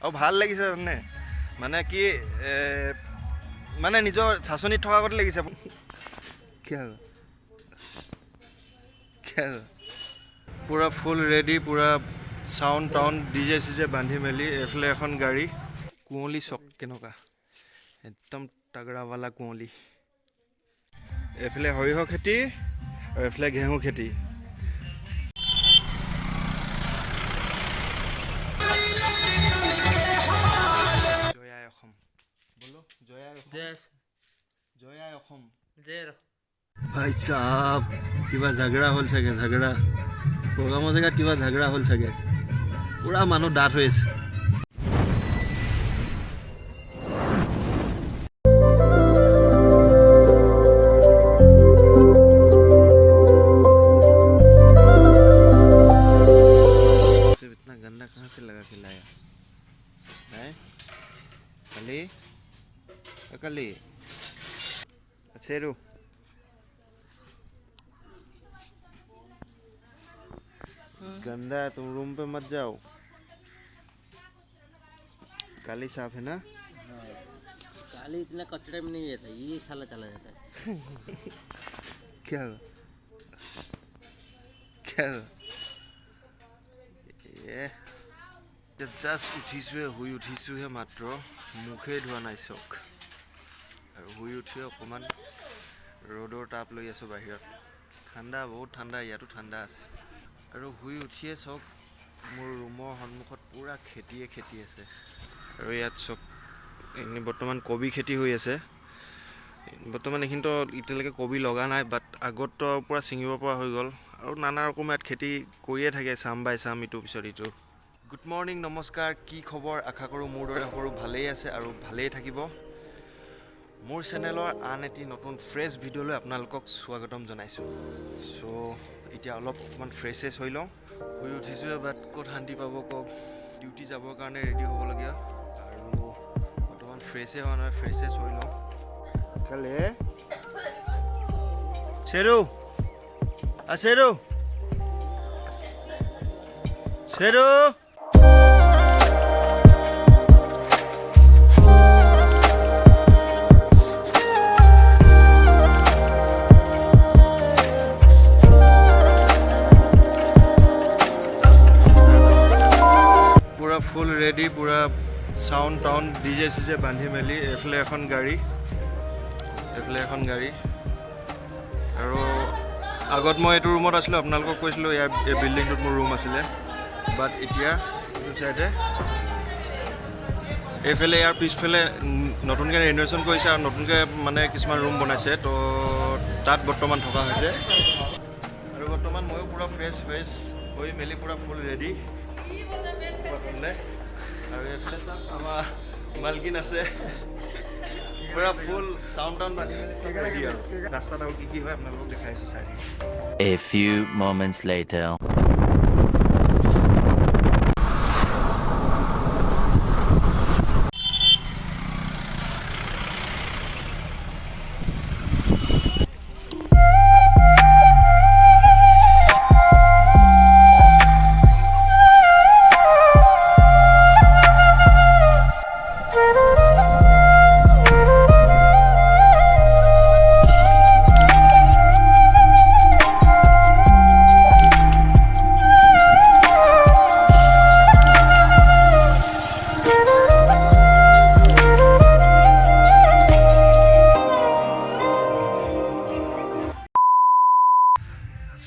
আৰু ভাল লাগিছে জানে, মানে কি মানে নিজৰ চাচনিত থকা আগতে লাগিছে। পূৰা ফুল ৰেডি, পূৰা চাউণ্ড টাউণ্ড ডিজে চিজে বান্ধি মেলি। এইফালে এখন গাড়ী, কুঁৱলী চক কেনেকুৱা, একদম তাগৰাৱালা কুঁৱলী। এইফালে সৰিয়হ খেতি আৰু এইফালে ঘেঁহু খেতি। জয় আই অসম, বলো জয় আই অসম, জয় আই অসম। ভাই চাব, কিবা ঝাগৰা হ'ল চাগে, ঝাগৰা প্ৰগ্ৰামৰ জেগাত কিবা ঝাগৰা হ'ল চাগে, পূৰা মানুহ ডাঠ হৈ আছে। इतना गंदा कहाँ से लगा के लाया है? कली कली शेरू, गंदा है, तुम रूम पे मत जाओ। काली साफ है ना? काली इतना कचरे में नहीं जाता, ये साला चला जाता है। क्या हुआ? क्या हुआ? ये জাষ্ট উঠিছোঁহে, শুই উঠিছোঁহে মাত্ৰ, মুখেই ধোৱা নাই চক। আৰু শুই উঠি অকণমান ৰ'দৰ তাপ লৈ আছোঁ বাহিৰত। ঠাণ্ডা, বহুত ঠাণ্ডা, ইয়াতো ঠাণ্ডা আছে। আৰু শুই উঠিয়ে চক মোৰ ৰুমৰ সন্মুখত পূৰা খেতিয়ে খেতি আছে। আৰু ইয়াত চক এইখিনি বৰ্তমান কবি খেতি হৈ আছে। বৰ্তমান এইখিনিতো এতিয়ালৈকে কবি লগা নাই, বাট আগততো পূৰা ছিঙিব পৰা হৈ গ'ল। আৰু নানা ৰকম ইয়াত খেতি কৰিয়ে থাকে, চাম বাই চাম ইটোৰ পিছত ইটো। গুড মৰ্ণিং, নমস্কাৰ, কি খবৰ? আশা কৰোঁ মোৰ দৰে সকলো ভালেই আছে আৰু ভালেই থাকিব। মোৰ চেনেলৰ আন এটি নতুন ফ্ৰেছ ভিডিঅ'লৈ আপোনালোকক স্বাগতম জনাইছোঁ। চ' এতিয়া অলপ অকণমান ফ্ৰেছ হৈ লওঁ। শুই উঠিছোঁহে, বাট ক'ত শান্তি পাব কওক। ডিউটি যাবৰ কাৰণে ৰেডি হ'বলগীয়া আৰু বৰ্তমান ফ্ৰেছেই হোৱা নাই, ফ্ৰেছ হৈ লওঁ। কালে চেৰু চেৰু চেৰু। পূৰা ফুল ৰেডি, পূৰা চাউণ্ড টাউণ্ড ডিজে চিজে বান্ধি মেলি। এইফালে এখন গাড়ী, এইফালে এখন গাড়ী। আৰু আগত মই এইটো ৰুমত আছিলোঁ, আপোনালোকক কৈছিলোঁ ইয়াৰ এই বিল্ডিংটোত মোৰ ৰুম আছিলে। বাট এতিয়া এইটো চাইডে এইফালে ইয়াৰ পিছফালে নতুনকৈ ৰিন'ভেশ্যন কৰিছে আৰু নতুনকৈ মানে কিছুমান ৰুম বনাইছে, তো তাত বৰ্তমান থকা হৈছে। আৰু বৰ্তমান ময়ো পূৰা ফ্ৰেছ ফ্ৰেছ হৈ মেলি পূৰা ফুল ৰেডি। আৰু এইফালে চাওক আমাৰ মালকিন আছে, পূৰা ফুল চাউণ্ড টাউণ্ড বান্ধি মেলি চব ৰেডি। আৰু ৰাস্তাত আৰু কি কি হয় আপোনালোকক দেখাই আছোঁ, চাই থাকিব। A few moments later.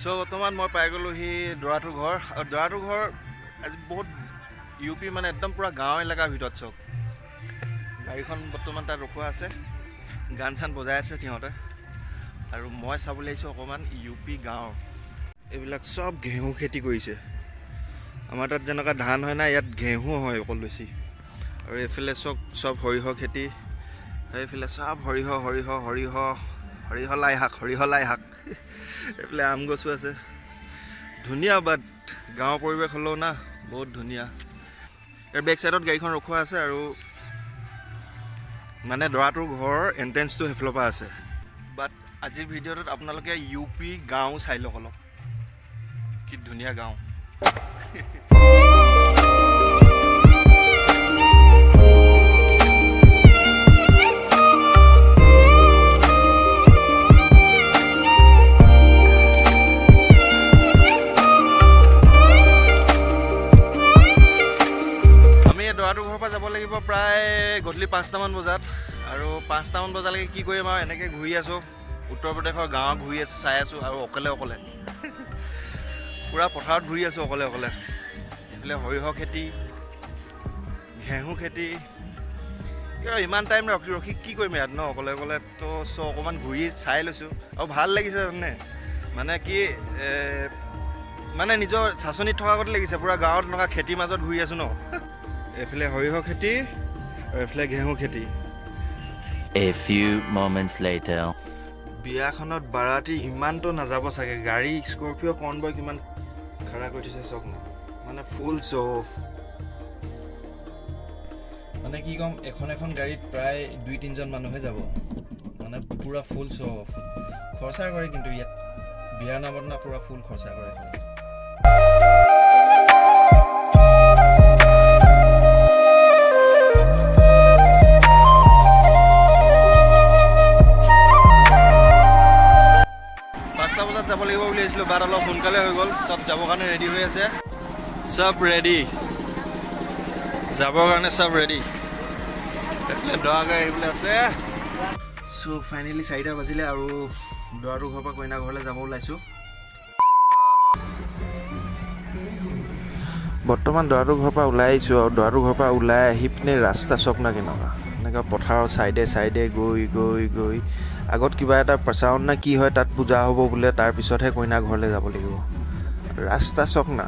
চ' বৰ্তমান মই পাই গ'লোহি দৰাটোৰ ঘৰ। আৰু দৰাটোৰ ঘৰ আজি বহুত ইউ পি মানে একদম পূৰা গাঁও এলেকাৰ ভিতৰত। চক গাড়ীখন বৰ্তমান তাত ৰখোৱা আছে, গান চান বজাই আছে সিহঁতে। আৰু মই চাবলৈ আহিছোঁ অকণমান ইউ পি গাঁৱৰ। এইবিলাক চব ঘেঁহু খেতি কৰিছে। আমাৰ তাত যেনেকুৱা ধান হয় না, ইয়াত ঘেঁহু হয় অকল বেছি। আৰু এইফালে চব চব সৰিয়হ খেতি, সেইফালে চব সৰিয়হ সৰিয়হ সৰিয়হ সৰিয়হ, লাই শাক, সৰিয়হ লাই শাক। এইফালে আম গছো আছে। ধুনীয়া, বাট গাঁৱৰ পৰিৱেশ হ'লেও না বহুত ধুনীয়া। ইয়াৰ বেক চাইডত গাড়ীখন ৰখোৱা আছে আৰু মানে দৰাটোৰ ঘৰৰ এণ্ট্ৰেঞ্চটো সেইফালৰ পৰা আছে। বাট আজিৰ ভিডিঅ'টোত আপোনালোকে ইউ পি গাঁও চাই লওক অলপ, কি ধুনীয়া গাঁও। আমি দৰাটোৰ ঘৰৰ পৰা যাব লাগিব প্ৰায় গধূলি 5টামান বজাত। আৰু 5টামান বজালৈকে কি কৰিম আৰু এনেকৈ ঘূৰি আছোঁ, উত্তৰ প্ৰদেশৰ গাঁৱত ঘূৰি আছোঁ, চাই আছোঁ। আৰু অকলে অকলে পূৰা পথাৰত ঘূৰি আছোঁ অকলে অকলে। এইফালে সৰিয়হ খেতি, ঘেঁহু খেতি। ইমান টাইম ৰখি ৰখি কি কৰিম ইয়াত ন অকলে অকলে? তো চ' অকণমান ঘূৰি চাই লৈছোঁ আৰু ভাল লাগিছে জানে। মানে কি, মানে নিজৰ চাচনিত থকা গতে লাগিছে, পূৰা গাঁৱত এনেকুৱা খেতিৰ মাজত ঘূৰি আছোঁ ন। এইফালে সৰিয়হ খেতি আৰু এইফালে ঘেঁহু খেতি। A few moments later. বিয়াখনত বাৰাতি ইমানটো নাযাব চাগে। গাড়ী স্কৰপিঅ' কনবয় কিমান খাৰা কৰি থৈছে চাওক না, মানে ফুল শ্ব'। মানে কি ক'ম, এখন এখন গাড়ীত প্ৰায় 2-3জন মানুহে যাব, মানে পূৰা ফুল শ্ব' অফ। খৰচা কৰে কিন্তু ইয়াত বিয়াৰ নামত না, পূৰা ফুল খৰচা কৰে। 5টা বজাত যাব লাগিব বুলি ভাবিছিলোঁ, বাট অলপ সোনকালে হৈ গ'ল। চব যাবৰ কাৰণে ৰেডি হৈ আছে, চব ৰেডি যাবৰ কাৰণে, চব ৰেডি। এইফালে দৰা গাড়ী এইফালে আছে। চ' ফাইনেলি 4টা বাজিলে আৰু দৰাটোৰ ঘৰৰ পৰা কইনা ঘৰলৈ যাব ওলাইছোঁ। বৰ্তমান দৰাটোৰ ঘৰৰ পৰা ওলাই আহিছোঁ আৰু দৰাটোৰ ঘৰৰ পৰা ওলাই আহি পিনে ৰাস্তা চাওক না কেনেকুৱা, এনেকুৱা পথাৰৰ ছাইডে ছাইডে গৈ গৈ গৈ আগত কিবা এটা প্ৰচাৰণ না কি হয়, তাত পূজা হ'ব বোলে, তাৰপিছতহে কইনা ঘৰলৈ যাব লাগিব। ৰাস্তা চাওক না।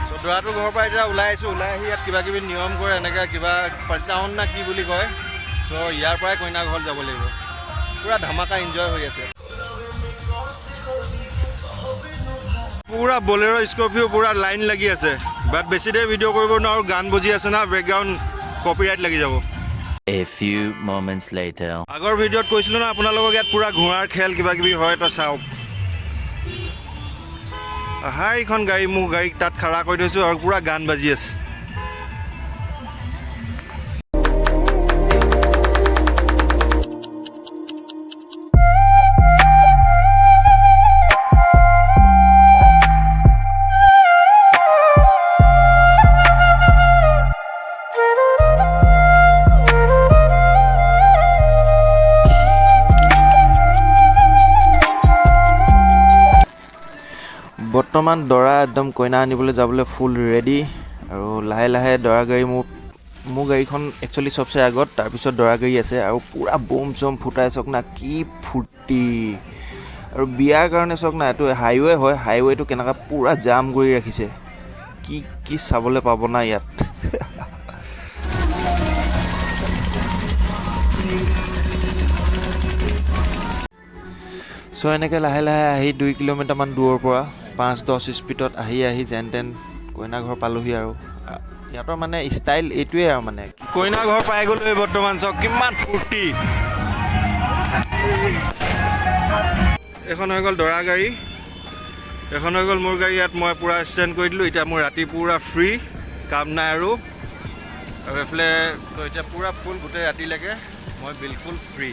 চ' দৰাটোৰ ঘৰৰ পৰা এতিয়া ওলাই আহিছোঁ। ওলাই আহি ইয়াত কিবা কিবি নিয়ম কৰে, এনেকৈ কিবা প্ৰচাৰণ না কি বুলি কয়। চ' ইয়াৰ পৰাই কইনা ঘৰত যাব লাগিব। পূৰা ধামাকা এনজয় হৈ আছে। পূৰা বলেৰ', স্কৰপিঅ' পূৰা লাইন লাগি আছে। বাট বেছি দেৰি ভিডিঅ' কৰিব নোৱাৰোঁ, গান বজি আছে না বেকগ্ৰাউণ্ড, কপিৰাইট লাগি যাব। A few moments later. আগৰ ভিডিঅ'ত কৈছিলোঁ না আপোনালোকক, ইয়াত পূৰা ঘোঁৰাৰ খেল কিবা কিবি হয়, তো চাওক। আহাৰিখন গাড়ী, মোৰ গাড়ী তাত খাৰা কৰি থৈছোঁ আৰু পূৰা গান বাজি আছে। বৰ্তমান দৰা একদম কইনা আনিবলৈ যাবলৈ ফুল ৰেডি আৰু লাহে লাহে দৰা গাড়ী, মোৰ গাড়ীখন একচুৱেলি চবচে আগত, তাৰপিছত দৰা গাড়ী আছে আৰু পূৰা বোম চোম ফুটাই চাওক না, কি ফূৰ্তি। আৰু বিয়াৰ কাৰণে চাওক না, এইটো হাইৱে হয়, হাইৱেটো কেনেকুৱা পূৰা জাম কৰি ৰাখিছে। কি কি চাবলৈ পাব না ইয়াত। চ' এনেকৈ লাহে লাহে আহি 2 কিলোমিটাৰমান দূৰৰ পৰা 5-10 স্পীডত আহি আহি যেন তেন কইনা ঘৰ পালোহি। আৰু ইহঁতৰ মানে ষ্টাইল এইটোৱে আৰু মানে কইনা ঘৰ পাই গ'লোহি বৰ্তমান। চাওক কিমান ফূৰ্তি। এইখন হৈ গ'ল দৰা গাড়ী, এইখন হৈ গ'ল মোৰ গাড়ী। ইয়াত মই পূৰা ষ্টেণ্ড কৰি দিলোঁ। এতিয়া মোৰ ৰাতি পূৰা ফ্ৰী, কাম নাই আৰু। আৰু এইফালে তো এতিয়া পূৰা ফুল গোটেই ৰাতিলৈকে মই বিলকুল ফ্ৰী।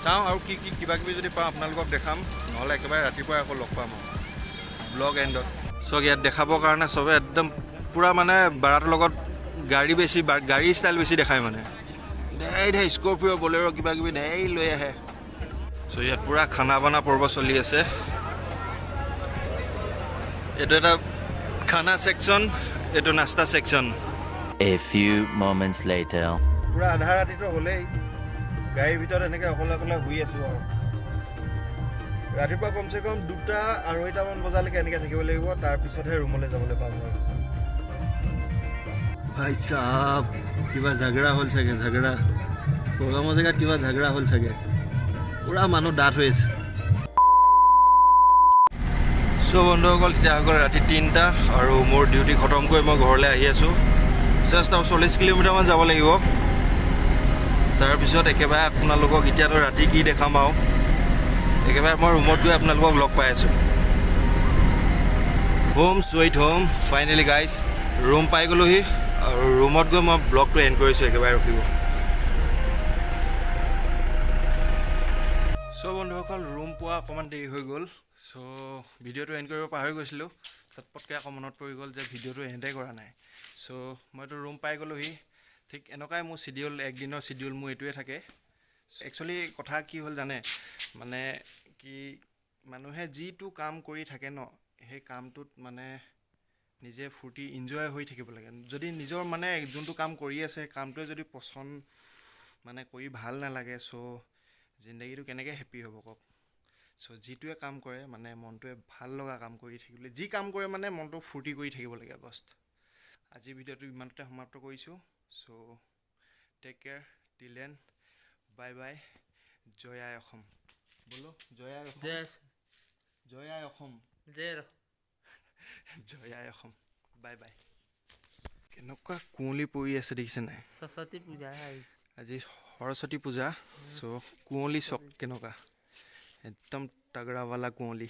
চাওঁ আৰু কি কি কিবা কিবি যদি পাওঁ আপোনালোকক দেখাম, নহ'লে একেবাৰে ৰাতিপুৱাই আকৌ লগ পাম আৰু ব্লগ এণ্ডত। চব ইয়াত দেখাবৰ কাৰণে চবে একদম পূৰা মানে বাৰাটোৰ লগত গাড়ী বেছি, গাড়ী ষ্টাইল বেছি দেখায়, মানে ধেৰ ধেৰ স্কৰপিঅ', বলেৰ' কিবা কিবি ধেৰ লৈ আহে। চ' ইয়াত পূৰা খানা বনা পৰ্ব চলি আছে। এইটো এটা খানা ছেকশ্যন, এইটো নাস্তা section. A few moments later. পূৰা আধা ৰাতিটো হ'লেই, গাড়ীৰ ভিতৰত এনেকৈ অকলে অকলে শুই আছোঁ। আৰু ৰাতিপুৱা কমচে কম 2টা 2.5টামান বজালৈকে এনেকৈ থাকিব লাগিব, তাৰপিছতহে ৰুমলৈ যাবলৈ পাম। আৰু ভাই চাব, কিবা ঝাগৰা হ'ল চাগে, ঝাগৰা প্ৰগ্ৰামৰ জেগাত কিবা ঝাগৰা হ'ল চাগে, পূৰা মানুহ ডাঠ হৈ আছে। চ' বন্ধুসকল, তেতিয়া হৈ গ'ল ৰাতি 3টা আৰু মোৰ ডিউটি খতম কৰি মই ঘৰলৈ আহি আছোঁ। জাষ্ট আৰু 40 কিলোমিটাৰমান যাব লাগিব। তাৰপিছত একেবাৰে আপোনালোকক এতিয়াতো ৰাতি কি দেখাম আৰু একেবাৰে মই ৰুমত গৈ আপোনালোকক লগ পাই আছোঁ। Home sweet home, finally guys, room পাই গ'লোহি আৰু ৰুমত গৈ মই ব্লগটো এণ্ড কৰিছোঁ। একেবাৰে ৰখিব। চ' বন্ধুসকল, ৰুম পোৱা অকণমান দেৰি হৈ গ'ল। চ' ভিডিঅ'টো এণ্ড কৰিব পাহৰি গৈছিলোঁ। চটপটকৈ আকৌ মনত পৰি গ'ল যে ভিডিঅ'টো এণ্ডেই কৰা নাই। চ' মইতো ৰুম পাই গ'লোহি। ঠিক এনেকুৱাই মোৰ চিডিউল, একদিনৰ চিডিউল মোৰ এইটোৱে থাকে। একচুৱেলি কথা কি হ'ল জানে, মানে কি, মানুহে যিটো কাম কৰি থাকে ন, সেই কামটোত মানে নিজে ফূৰ্তি, ইনজয় হৈ থাকিব লাগে। যদি নিজৰ মানে যোনটো কাম কৰি আছে, সেই কামটোৱে যদি পচন্দ মানে কৰি ভাল নালাগে, চ' জিন্দগীটো কেনেকৈ হেপ্পী হ'ব কওক? চ' যিটোৱে কাম কৰে, মানে মনটোৱে ভাল লগা কাম কৰি থাকিবলৈ, যি কাম কৰে মানে মনটো ফূৰ্তি কৰি থাকিব লাগে, বছ। আজিৰ ভিডিঅ'টো ইমানতে সমাপ্ত কৰিছোঁ। So take care, till then, bye bye. Joy I Assam. বলো, জয় আই অসম। जय। জয় আই অসম। जय। জয় আই অসম, বাই বাই। কেনেকুৱা কুঁৱলী পৰি আছে দেখিছে নাই? सरस्वती पूजा है। আজি সৰস্বতী পূজা। চ' কুঁৱলী চক কেনেকুৱা, একদম তাগৰাৱালা কুঁৱলী।